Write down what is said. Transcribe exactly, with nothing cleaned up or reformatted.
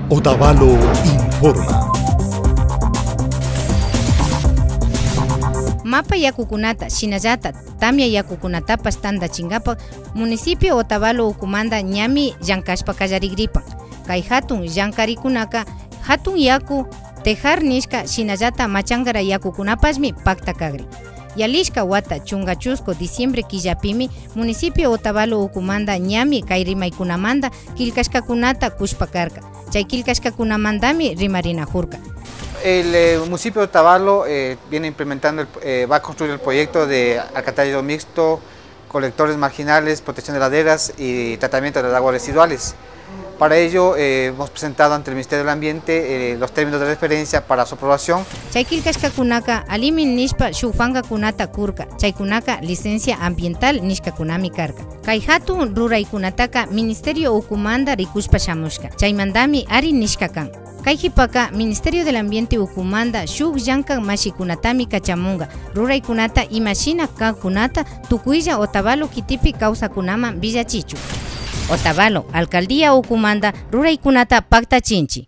Otavalo informa. Mapa yakukunata, shinallata tamya yakukunatapash tandachinkapak municipio Otavalo ukumanta ñami llankashpa kallarigripan. Kay hatun llankarikunaka hatun yaku Tejar nishka, shinallata Machangara yakukunapashmi pakta kagrin. Yalishka wata chunka chusku diciembre killapimi municipio Otavalo ukumanta ñami kay rimaykunamanta killkashkakunata kushpa karka. Chay killkashkakunamantami rimarinajurka. El eh, municipio de Otavalo eh, viene implementando, el, eh, va a construir el proyecto de alcantarillado mixto, colectores marginales, protección de laderas y tratamiento de las aguas residuales. Para ello eh, hemos presentado ante el Ministerio del Ambiente eh, los términos de referencia para su aprobación. Chay killkashkakunaka alimi nishpa shuk pankakunata kurka, chaykunaka licencia ambiental nishkakunami karka. Kay hatun ruraykunataka ministerio ukumanta rikushpa shamushka, chaymantami ari nishka kan. Kay hipaka Ministerio del Ambiente ukumanta shuk llankan mashikunatami kachamunka, ruraykunata imashina kakkunata tukuylla Otavalo kitipi kawsakunaman villachichu. Otavalo alcaldía ukumanta ruraykunata paktachinchi.